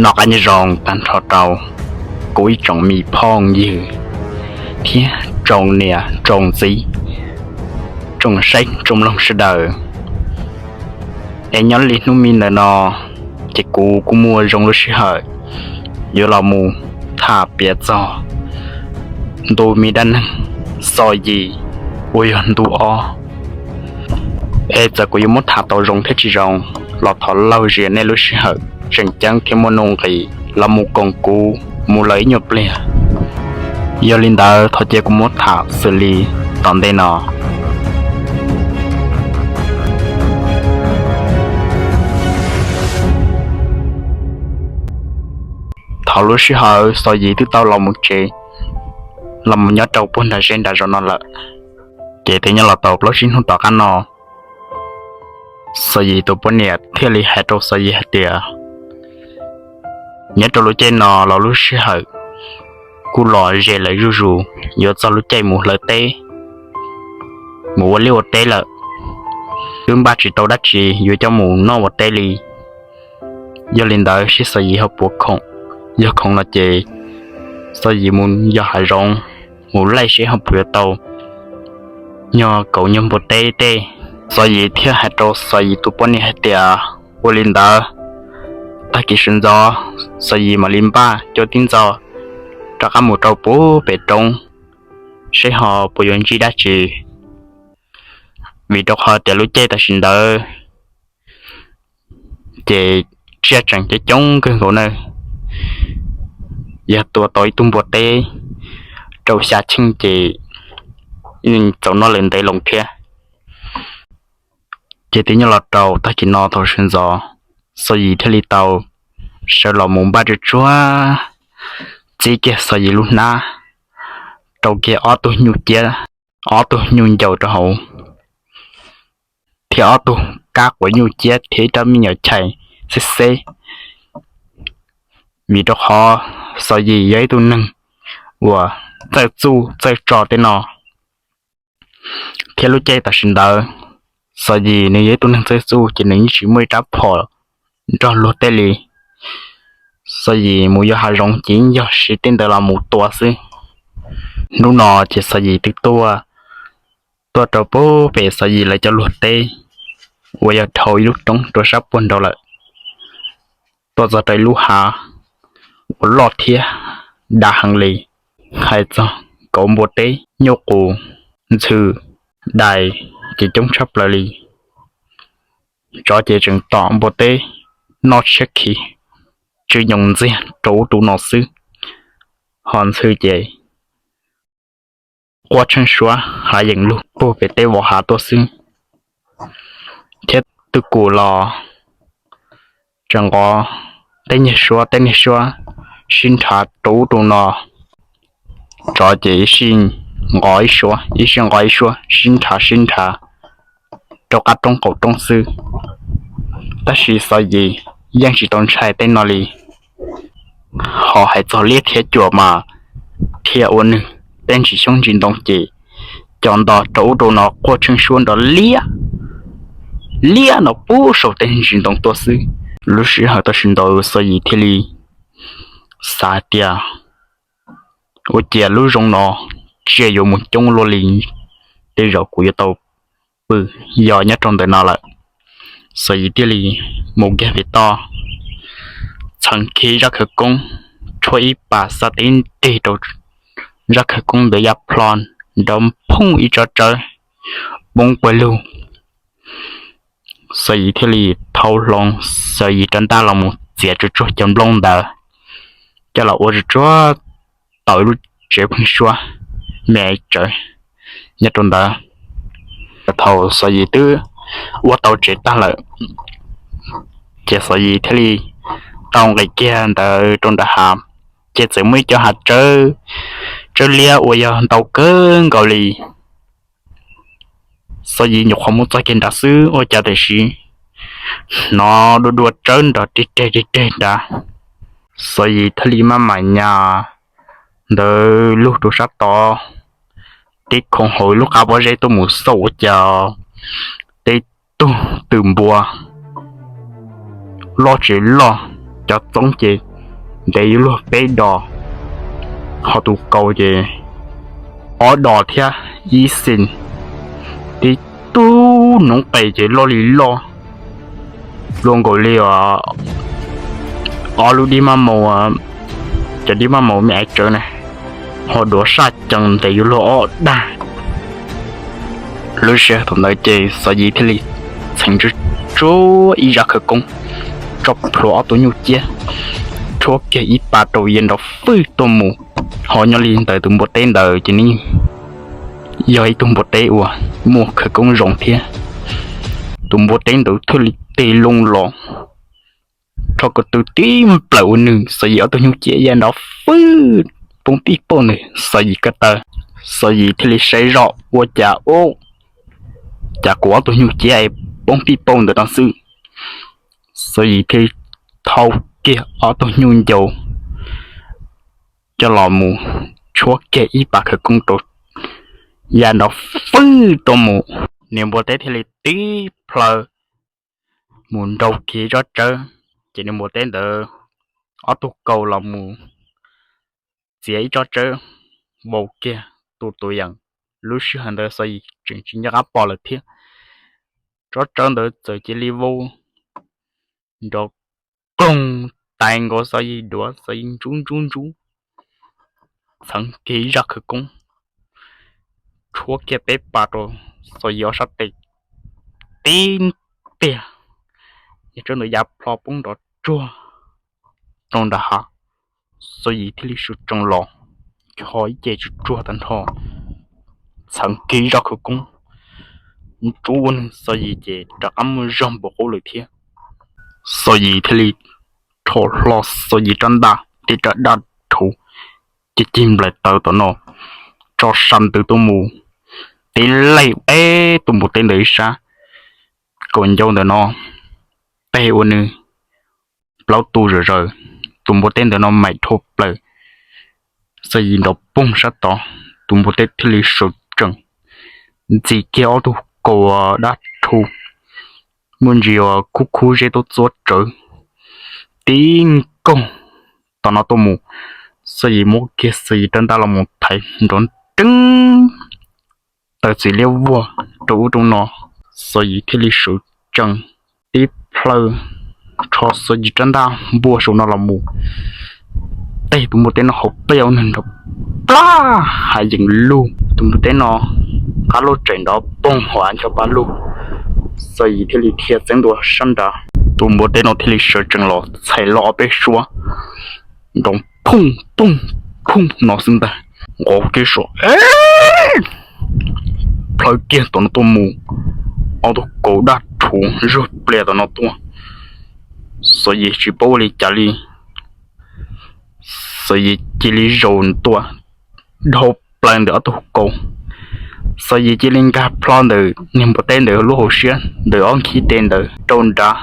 Noj qab nyob zoo tag nrho rau kuv ib tsoom me phooj ywg thiab tsoom niam tsoom txiv, tsoom saib tsoom mloog sawv daws. Es nyob li hnub me ntawm no, ces kuv kuj muaj zoo lub sij hawm yuav los mus tham piav txog ntu me dab neeg Xos Yim uas yog ntu ob. Es txawm kuv yuav muab tham tau zoo thiab tsis zoo los thov lauj zias nej lub sij hawm tseem ceeb thiab muaj nuj nqis los mus koom kuv mus lawm ib nyuag pliag. Yog li ntawd thov cia kuv muab tham xws li tom ntej no. Thaum lub sij hawm Xos Yim twb tau los mus tsev, los mus nyob rau puag nram zej nram zos no lawm, ces twb nyob los tau plaub tsib hnub tom qab no, Xos Yim tus poj niam thiaj li hais rau Xos Yim hais tias, nyob rau lub caij no los lub sij hawm kuj los ze lawm zuj zus, yuav txog lub caij mus hlawv teb, mus ua liaj ua teb lawm. Twb npaj tsis tau dab tsi yuav coj mus noj ua teb li. Yog li ntawd seb Xos Yim ho puas khoom, yog khoom no ces Xos Yim mus yos hav zoov, mus laij seb ho puas yuav tau nyuag kauv nyuag npua teb tej. Xos Yim thiaj hais rau Xos Yim tus poj niam hais tias, ua li ntawd, tag kis sawv ntxov Xos Yim mam li npaj cuab tib ntxo rov qab mus rau puag pem roob, seb ho puas yuav ntsib dab tsi. Vim rau qhov tias lub caij tam sim ntawd ces tsiaj tseem coob coob kawg nkaus na, yog tua tau ib tug npua teb rau xya cheej ces txaus noj lawm ntev loo thiab. Ces twb nyob los rau tag kis no thaum sawv ntxov, Xos Yim thiaj li tau sawv los mus npaj tsuag tsuag, txib kiag Xos Yim lub hnab, rau kiag ob tug nyuj ciab, ob tug nyuj ncaus rau hauv, thiab ob tug kab quav nyuj ciab thiab ib rab me nyuam chais xeb xeb. Vim rau qhov Xos Yim yog ib tug neeg uas txawj txuj txawj tso tej no, thiab lub caij tam sim ntawd Xos Yim nws yog ib tug neeg txawj txuj ces nws yeej tsis muaj ib rab phom nrog luag tej li. Xos Yim mus yos hav zoov ces yeej yog siv tej ntawd los mus tua xwb. Hnub no ces Xos Yim twb tuaj, tuaj rau puag pem Xos Yim lawv cov luag teb uas yog dhau ib lub roob rau sab puag nraud lawm, tuaj txog rau ib lub hav uas loj thiab dav heev li, hais txog kauv npua teb, nyuj qus, ntxhw, dais ces coob tshaj plaws li. Tsov ces tseem tom npua teb noj tshiab khiv, tsw nyoos ntxiag rau ub rau no xwb, ho ntxhw ces quaj tsheej suab hav yees lug puag pem teb vov hav tuaj xwb, thiab twj kum los tseem nqov teb niag suab teb niag suab sib nrhav rau ub rau no. Tsov ces ib sij nqov ib suab ib sij nqov ib suab sib nrhav sib nrhav rau qab roob qaum roob xwb. Tab sis Xos Yim yeej tsis tau ntshai tej no li. Ho hais txog liab thiab cuam mas thiaj ua nws tej ntsis xyoob ntsis ntoo ces cov nto rau ub rau no quaj tsheej suab nrov liab liab no puag saum tej ntsis ntoo tuaj xwb. Lub sij hawm tam sim ntawd Xos Yim thiaj li xav tias, ua cas lub zoo no tsiaj yuav mus coob luaj li, tej zaum kuv yuav tau pw yos nyob rau ntawm no lawm. Xos Yim thiaj li mus kiag pem toj, txheev kiag zaj khawv koob, rhuav ib pas xav tib nrig rau zaj khawv koob ntawd ya plho, nrov phooj ib tsob tsawb poob pawg lug. Xos Yim thiaj li thau hlo Xos Yim rab ntaj los mus txiav tsuag tsuag cov nplooj ntawd, coj los ua tsuag tsuag tau ib lub tsev pheeb suab me tsawv nyob rau ntawd. Thaum Xos Yim twb ua tau tsev tag lawm, ces Xos Yim thiaj li tau nqis kiag ntawd rau nram hav, ces txawm muaj ib co hav tsawb, tsawb liab uas yog ntau kawg nkaus li. Xos Yim nyuam qhuav mus txog kiag nrad xwb ua cas tam sim hnov dua dua tsawb nrov rig reg rig reg nrad. Xos Yim thiaj li maj mam nyas ntawd lug rau sab tod, tib khoov hauv lub qab pob zeb tuaj mus xauj ua cas tib tug twm npua loj tsis loj, Cov txoov ces ntev yuav luag peb dos, ho tus kaus ces ob dos thiab ib xees. Tib tug noob qes ces loj li loj, luaj nkaus li ob lub dib maj maus, cov dib maj maus me ais tsawv na, ho duav saj cees ntev yuav luag ob dag. Lub sij hawm thaum ntawd ces Xos Yim thiaj li txheev tsuag tsuag ib zaj khawv koob, tso plhuav ob tug nyuj ciab, rhuab kiag ib pas rau ya nrov fwj tuaj mus. Ho nyob li ntawd tus npua teb ntawd ces nws yog ib tug npua teb uas muaj khawv koob zoo thiab. Tus npua teb ntawd thiaj li tig loo los, rho ko tw tib nplawm ua nws, Xos Yim ob tug nyuj ciab ya nrov fwj poob pij pauj ntawm Xos Yim ko taw. Xos Yim thiaj li saib zoj ua cas ub, cas kuv ob tug nyuj ciab poob pij pauj ntawm no xwb. Xos Yim thiaj li thau kiag ob tug nyuj ncaus coj los mus tshuab kiag ib pas khawv koob rau, ya nrov fwj tuaj mus. Niag npua teb thiaj li tib plhaw mus nraug kiag tsob tsawb, ces niag npua teb ntawd ob tug kaus los mus txiav ib tsob tsawb vau kiag tus tus yees. Lub sij hawm ntawd Xos Yim tseem tsis nco qab pom lawm thiab, tsob tsawb ntawd txawm cia li vau nrov koog tais nkaus Xos Yim duav, Xos Yim ntsub ntsub ntsub, txheev kiag ib zaj khawv koob, rhuab kiag peb pas rau Xos Yim ob sab tes tib tiag, niag tsawb ntawd ya plho poob nrov tsuag rau nram hav. Xos Yim thiaj li sawv tsees los, kho ib ce tsuag tsuag tag nrho, txheev kiag ib zaj khawv koob, ntsub ua nws Xos Yim ces rov qab muaj zog npaum qub lawm thiab. Xos Yim thiaj li rho hlo Xos Yim rab ntaj thiab rab daj rhuv, cig cig nplaim taws tom no, tso sa ntws tuaj mus, tib leeg eb tus npua teb ntawd ib sab, kaum ncauj ntawm no teg ua nws plaub tu zom zaws, tus npua teb ntawm no maim dhau plaws, Xos Yim nrov poog sab tod, tus npua teb thiaj li sawv tsees ntxiv kiag ob tug kaus daj rhuv muaj ntsis uas khub khub zeb tuaj txuab tsawv, tib nkaug tom no tuaj mus. Xos Yim muab kiag Xos Yim rab ntaj los mus thaiv nrov nreeb, taws txiv liab vuag rau ub rau no. Xos Yim thiaj li sawv tsees tib plhaw rho Xos Yim rab ntaj npua saum no los mus, teg tus npua teb no hauv pliaj ua nws nrov plab hav yees lug. Tus npua teb no qab lub tsev nrov poog hauv av ncho pa lug. Xos Yim thiaj li dhia txeeb ntua sab nrad, tus npua teb no thiaj li sawv tsees los txhais los ob peb suab, nrov phooj phooj phooj no xwb ntag, nqov kiag saum plhaw kiag tom no tuaj mus, ob tug kaus daj rhuv zuag plias tom no tuaj. Xos Yim tsis paub ua li cas li, Xos Yim cia li zaum tuaj dhau plaws ntawm ob tug kaus. Xos Yim cia li nkag plho ntawm niag npua teb ntawd lub hauv siab ntawm ob nkhib tes ntawd rau nrad.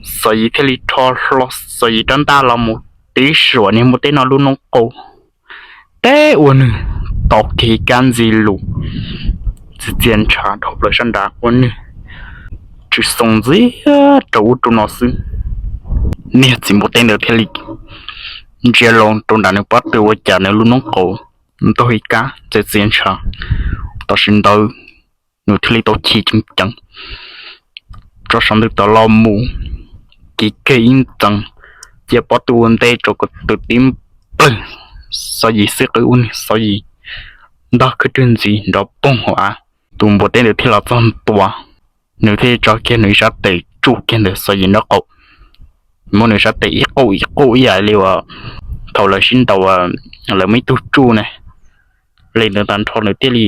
Xos Yim thiaj li rho hlo Xos Yim rab ntaj los mus tib suam niag npua teb no lub noob qau, teb ua nws tau kiag kab ntxi lus, txias txias ntshav dhau plaws sab nrad ua nws tsis xoo ntxiag rau ub rau no xwb. Niag txiv npua teb ntawd thiaj li ntsia loo rau nram nws pob tw ua cas nws lub noob qau ntaug ib kab txias txias ntshav. Tam sim ntawd nws thiaj li tau chim ceev ceev, tso saum ntws tod los mus, kiv kiag ib ntxees, cia pob tw ua ntej rau ko tw tib nplawg, Xos Yim xwb qw ua nws Xos Yim ntog khwb rwg ntxiv nrov poog hauv av. Tus npua teb ntawd thiaj los txog ntua, nws thiaj tso kiag nws ib sab tes tsuj kiag ntawm Xos Yim nraub qaum, muab nws sab tes ib quj ib quj ib yam li uas thaum lawv sib ntaus lawv muaj ib tug tsuj ne, li ntawd tag nrho nws thiaj li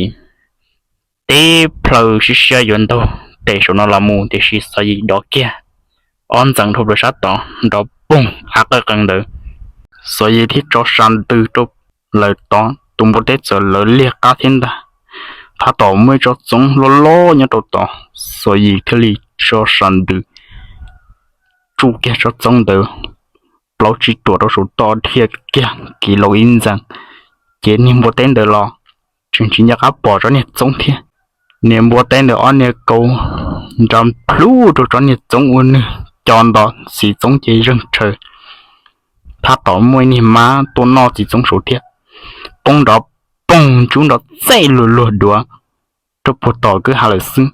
tib plhaw siab siab yuav ntaug tes saum no los mus tiam sis Xos Yim dov kiag ob ntxees dhau plaws sab tod nrov poog av qawj qees ntawd. Xos Yim thiaj tso sa ntws rau lawv tod, tus npua teb txawm lawv liag qab thiab ntag. Thab tom muaj ib tsob txoov loj loj nyob rau tod, Xos Yim thiaj li tso sa ntws tsuj kiag tsob txoov ntawd plaub tsib ruam rau saum toj dhia kiag kiv laus ib ntxees, ces niag npua teb ntawd los tseem tsis nco qab pom tsob niag txoov thiab. Niag npua teb ntawd ob niag kaus nra plhuj rau tsob niag txoov ua nws co nto, txiv txoov ces zeeg tshaws, Tab tom muaj ib niag mab tuaj noj txiv txoob saud thiab, poob nrov poog ntsub nrov txej luag luag duav rau puag tom kwj ha lawm xwb.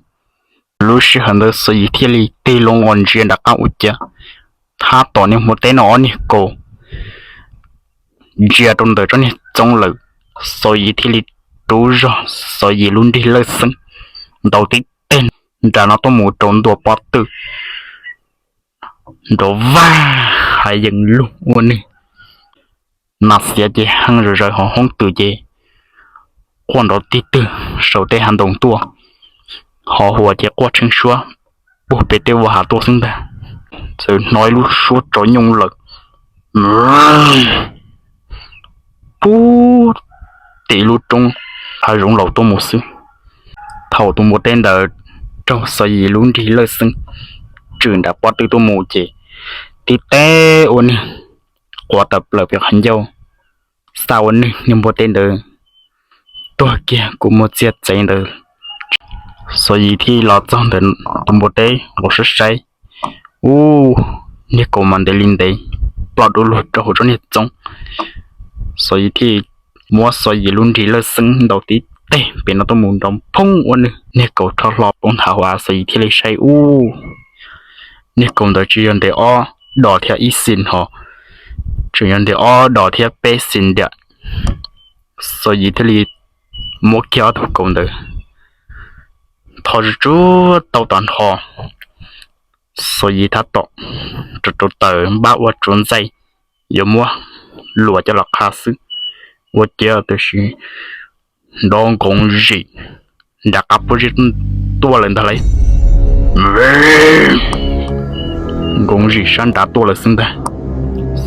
Lub sij hawm ntawd Xos Yim thiaj li tig loo los ntsia nram qab ua cas tab tom niag npua teb no ob niag kaus ntsia rau ntawm tsob niag txoob lawm. Xos Yim thiaj li rub zog Xos Yim lub nrig lawj xeeb ntaus tib teg nram no tuaj mus rau ntua pob tw nrov vag hav yees lug ua nwg. Nas xiav ces heej zom zaws, ho hoob twm ces quaj nrov tig twg saum tej hav ntoo tuaj, ho huas ces quaj tsheej suab puag pem tej vaj hav tuaj xwb ntag. Txawm hnov ib lub suab tsov nyooj lawm puag tim lub roob hav zoov laus tuaj mus xwb. Thaum tus npua teb ntawd raug Xos Yim lub nrig lawj xeeb tswm nram pob tw tuaj mus ces tib teg ua nwg quav tawm plaws pem qhov ncauj, xa ua nwg niag npua teb ntawd tuag kiag kuv muag txiag txev ntawd. Xos Yim thiaj los txog ntawm tus npua teb los saib saib, ub, niag kaus mas ntev li ntev, ploj du lug rau hauv tsob niag txoob. Xos Yim thiaj muab Xos Yim lub nrig lawj xeeb ntaus tib teg pem no tuaj mus nrov phoob ua nwg, niag kaus rho hlo poob nthav hauv av. Xos Yim thiaj li saib, ub, niag kaus ntawd tsis yog ntev ob dos thiab ib xis hos, tseem yog ntev ob dos thiab peb xis tiam. Xos Yim thiaj li muab kiag ob tug kaus ntawd tho tsuj tsuag tau tag nrho. Xos Yim tab tom rau rau taws npab ua tsuav ntxaij yuav muab luas coj los qha xwb, ua ciav tam sim nrov nkoov zim nram qab pob zeb tuaj lawm ntag lauj. Nkoov zim sab nrad tuaj lawm xwb ntag.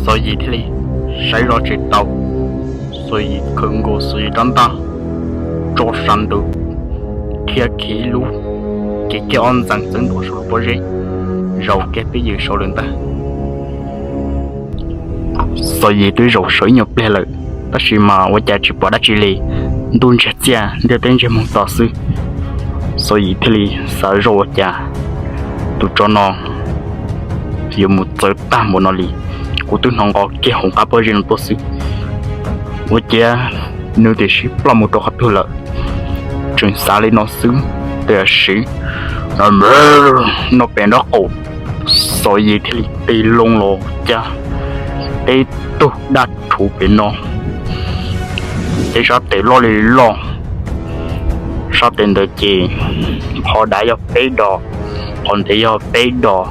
Xos Yim thiaj li saib zoj tsis tau, Xos Yim khawm nkaus Xos Yim rab ntaj tso sas ntws, thiab khiav ib lub, khiav kiag ob ntxees txeeb ntua saum lub pob zeb, zaum kiag peb yws saud lawm ntag. Xos Yim twb zaum saum ib nyuag pliag lawm, tab sis mas ua cas tsis pom dab tsi li, ntuj ntsiag txiaj ntiaj teb ntsiag moog to xwb. Xos Yim thiaj li xav zoj ua cas tus tsov no yuav mus txawv tag npaum no li, kuv twb hnov nqov kiag hauv qab pob zeb no tuaj xwb. Ua ciav nws tiam sis ploj mus rau qhov twg lawm, tseem xav li no xwb. Tiam sis no pem nraub qaum, Xos Yim thiaj li tig loo los cas teb tug daj rhuv pem no, teb sab tes loj li loj, sab tes ntawd ces qhov dav yog peb dos, qhov ntev yog peb dos,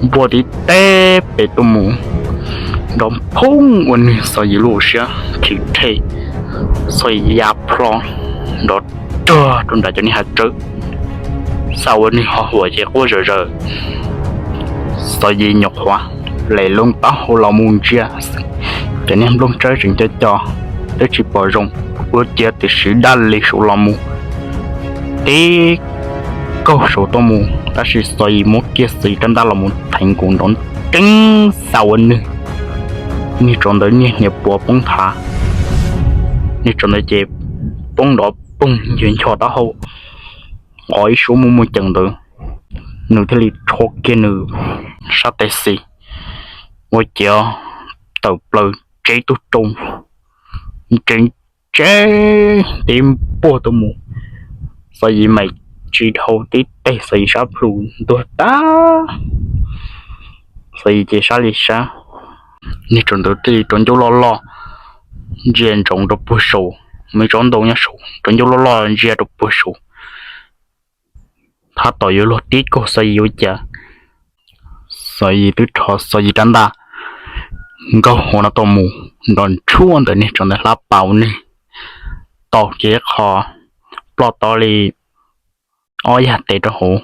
npuaj tib teg pem tuaj mus, nrov phoob ua nwg Xos Yim lub siab chim rhe, Xos Yim ya plho nrov rog rau nram cov niag hav tsawb, xa ua nwg ho huam ces quaj zom zaws. Xos Yim nyuam qhuav lem loo taub hau los mus ntsia, cov niag nplooj tsawb tseem co co, twb tsis pom zoo, ua ciav tiam sis daj li saud los mus, tib kaug saud tuaj mus, tab sis Xos Yim muab kiag Xos Yim rab ntaj los mus theev nkaus nrov nreeb xa ua nwg, niag tsov ntawd niag hniav puas poob nthav, niag tsov ntawd ces poob nrov poog nchos nchos taub hau, nqov ib suab muaj muaj ceem ntawd, nws thiaj li rho kiag nws sab tes xis, ua ciav tawm plaws tseb tug roo, ntse ntse tib npuaj tuaj mus. Xos Yim mam tsis dhau tib teg, Xos Yim sab plhu ntuag tag, Xos Yim ces sab li sab. Niag tsov ntawd thiaj li rau ncauj loj loj ntsia ntsoov rau puag saud, me tsob ntoo nyob saud, rau ncauj loj loj ntsia rau puag saud. Tab tom yuav luag tib kaug Xos Yim ua cas, Xos Yim twb rho Xos Yim rab ntaj nkaug hauv no tuaj mus, nrov ntshuaj ntawm niag tsov ntawd hlab pas ua nwg tau kiag qho ploj tob li ob yag tes rau hauv.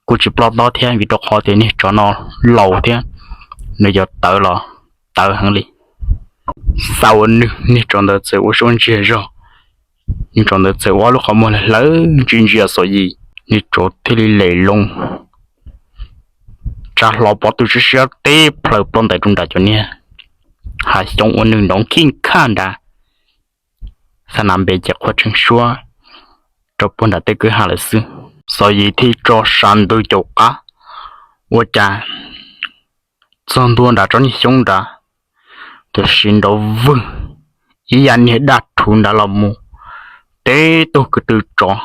Kuj tsis ploj tob thiab vim rau qhov tias niag tsov no laus thiab, nws yuav tawv los tawv heev li. Xa ua nwg, niag tsov ntawd txawm ua suab ntsiag zog, niag tsov ntawd txawm ua lub qhov muag hlawv ntsia ntsia Xos Yim, niag tsov thiaj li lem loo tsa hlo pob tw siab siab teb plaws ploj ntais rau nram cov niag hav xyoob ua nwg nrov khij khaj nrad, xa nas npes ces quaj tsheej suab rau puag nram tej kwj ha lawm xwb. Xos Yim thiaj tso sas ntws caum qab, ua cas txog ntua nram tsob niag xyoob nrad, tiam sis nrov vwg ib yam niag daj rhuv nrad los mus, tib tug kwv tw tsov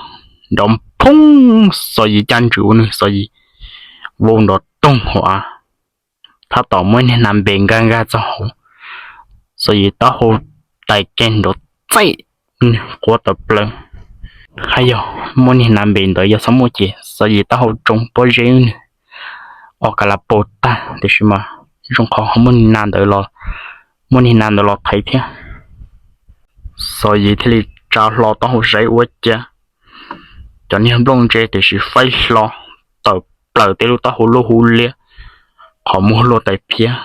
nrov phoob Xos Yim caj ntswg ua nws Xos Yim vau nrov toog hauv av. Thab tom muaj niag nas npes nkag nkag txog hauv, Xos Yim taub hau tais keg nrov txaij, nws quaj tawm plaws. Hab yog muaj niag nas npes ntawd yog txhob muaj ces Xos Yim taub hau tsoo pob zeb nws o ka la paug tag, tiam sis mas zoo qhov ho muaj niag nas ntawd los, muaj niag nas ntawd los thaiv thiab. Xos Yim thiaj li tsa hlo taub hau saib ua cas cov niag nplooj ntse tiam sis faib hlo tawm plaws tej lub taub hau luaj huv liab, qhov muag luaj tais phiab,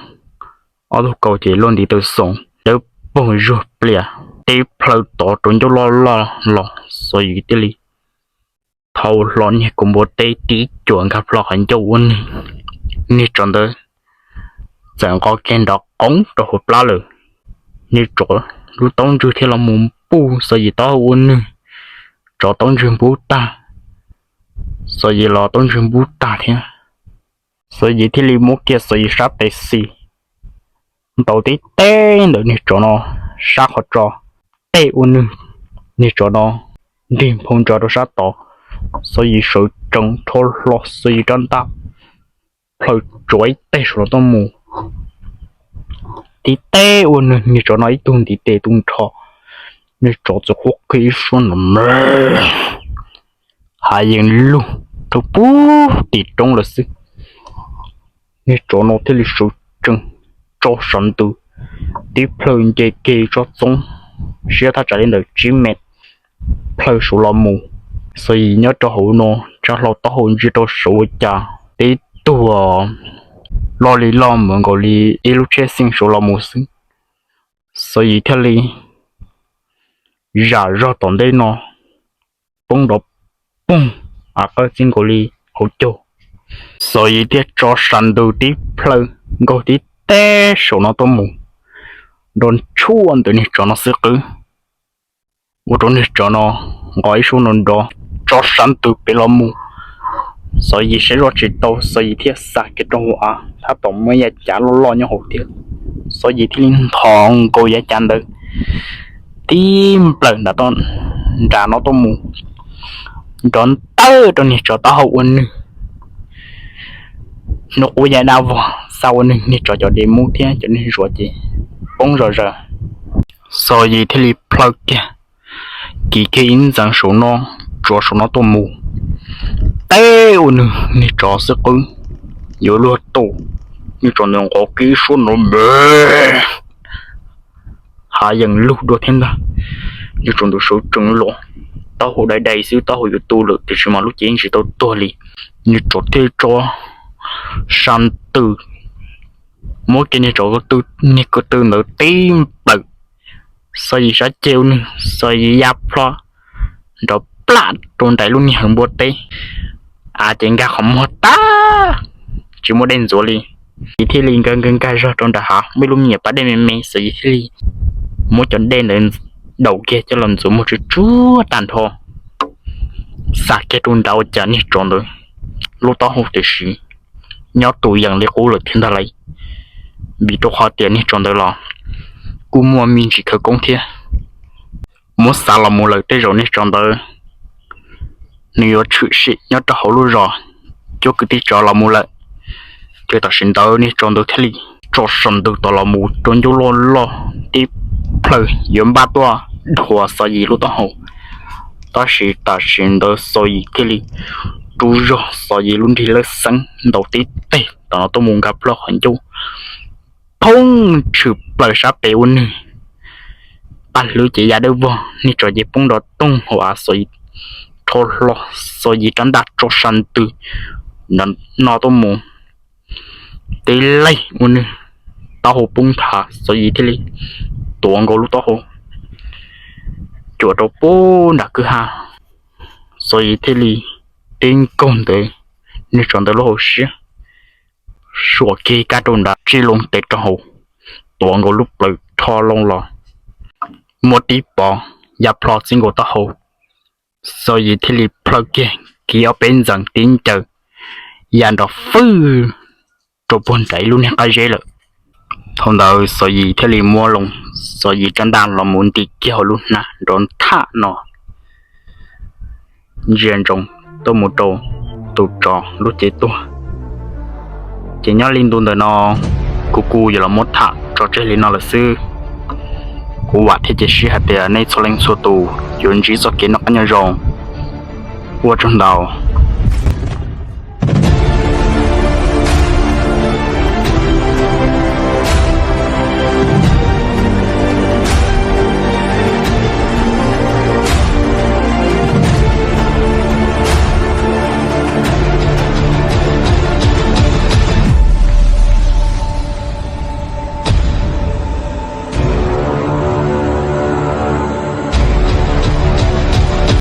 ob tug kaus ces luaj ntiv taw xoom dawb paug zuag plias, tib plhaw tod rau ncauj loj loj los Xos Yim thiaj li thau hlo niag kaus npua teb tib cuam nkag plho qhov ncauj ua nws, niag tsov ntawd txawm nqos kiag nrov qoov rau hauv plab lawm. Niag tsov lub taub ntswg thiaj los mus npuj Xos Yim taub hau ua nws, tsov taub ntswg npub tag, Xos Yim los taub ntswg npub tag thiab. Xos Yim thiaj li muab kiag Xos Yim sab tes xis ntaus tib teg ntawm niag tsov no sab qhov tso, teg ua nws, niag tsov no nrig nphoo ntsa rau sab tod. Xos Yim sawv tsees rho hlo Xos Yim rab ntaj plhaw tsuav ib teg saum no tuaj mus, tib teg ua nws, niag tsov no ib tug ntiv tes tu nrho, niag tsov txawm quaj kiag ib suab nrov, hav yees lug rau puag tim roob lawm xwb. Niag tsov no thiaj li sawv tsees tso sav ntws, tib plhaw nce kiag tsob txoob siab thaj tsam li ntawm tsib mev plhaw saud los mus. Xos Yim nyob rau hauv no tsa hlo taub hau ntsia rau saud ua cas tib tug loj li loj mus nkaus li ib lub tsheb xeej saud los mus xwb. Xos Yim thiaj li zam zog tom ntej no poob nrov poog, av qawj txij nkaus li hauv caug. Xos Yim thiaj tso sav ntws tib plhaw nkaug tib teg saum no tuaj mus, nrov ntshuaj ntawm niag tsov no xwb qwb, ua rau niag tsov no nqos ib suab nrov nrov tso sav ntws pem los mus. Xos Yim saib zoj tsis tau, Xos Yim thiaj xa kiag rau hauv av, thab tom muaj yav cav loj loj nyob hauv thiab. Xos Yim thiaj li nthos nkaus yav cav ntawd tib nplawm nram no tuaj mus, nrov ntawg rau niag tsov taub hau ua nws, hnub qub yav dab vog xa ua nws, niag tsov cov dev mub thiab cov niag zuav ces poob zom zaws. Xos Yim thiaj li plhaw kiag, kiv kiag ib ntxeev saum no, tsuav saum no tuaj mus, teb ua nws, niag tsov xwb qwb yuav luag tus, niag tsov ntawd nqov kiag ib suab nrov me, hav yees lug dua thiab ntag. Niag tsov ntawd sawv tsees los, taub hau dai dai xwb, taub hau yuav tu lawm tiam sis mas lub cev tsis tau tuag li. Niag tsov thiaj tso sav ntws muab kiag niag tsov, niag ko tw ntawd tib nplawm, Xos Yim sab ceg ua nws, Xos Yim ya plho nrov plaj rau nraim lub niag hawv npua teb, av ces nkag qhov muag tag, tsis muaj dej ntxuav li. Yim thiaj li nkag nkag nkag zog rau nram hav, muaj ib lub me nyuam pas dej me me, Xos Yim thiaj li muab cov dej ntawd daus kiag coj los ntxuav muag tsuag tsuag tag nrho, xa kiag rau nrad ua cas niag tsov ntawd lub taub hau tiam sis nyob tus yees li qub lawm thiab ntag lauj, vim rau qhov tias niag tsov ntawd los kuj muaj me ntsis khawv koob thiab. Muab xa los mus lawm tej zaum niag tsov ntawd nws yuav tshwm sim nyob rau hauv lub zos cuab kwv tij tsov los mus lawm. Ces tam sim ntawd niag tsov ntawd thiaj li tso sav ntws tom los mus rau ncauj loj loj tib plhaw yuav npaj tuaj dhuav Xos Yim lub taub hau. Tab sis tam sim ntawd Xos Yim thiaj li rub zog Xos Yim lub nrig lawb xeeb ntaus tib teg tom no tuaj mus nkag plho qhov ncauj, phooj tshwm plaws sab pem ua nws, paj hlwb ces ya dawb vog, niag tsov ces poob nrov toog hauv av, Xos Yim rho hlo Xos Yim rab ntaj tso sav ntws nrov no tuaj mus, tib leeg ua nws taub hau poob nthav, Xos Yim thiaj li tuav nkaus lub taub hau cuam rau puag nram kwj ha. Xos Yim thiaj li tib nkaug ntawd niag tsov ntawd lub hauv siab, suam kiag kab rau nrad tsij loo tes rau hauv, tuav nkaus lub plawv rho loo los, muab tib pov ya plho txij nkaus taub hau. Xos Yim thiaj li plhaw kiag kiv ob peb ntxeev tib ncaws ya nrov fwj rau puag nram ib lub niag qab zeb lawm. Thaum ntawd Xov Yim thiaj li muab Xov Yim rab ntaj los mus ntim kiag hauv lub hnab nrov ntham no, ntsia ntsoov tuaj mus rau tus tsov lub cev tuag. Ces nyob li ntu ntawm no kuv kuj yuav los muab tham tso tseg li no lawm xwb. Kuv vam thiab cia siab hais tias nej txhua leej txhua tus yuav ntsib txoj kev noj qab nyob zoo. Ua tsaug ntau.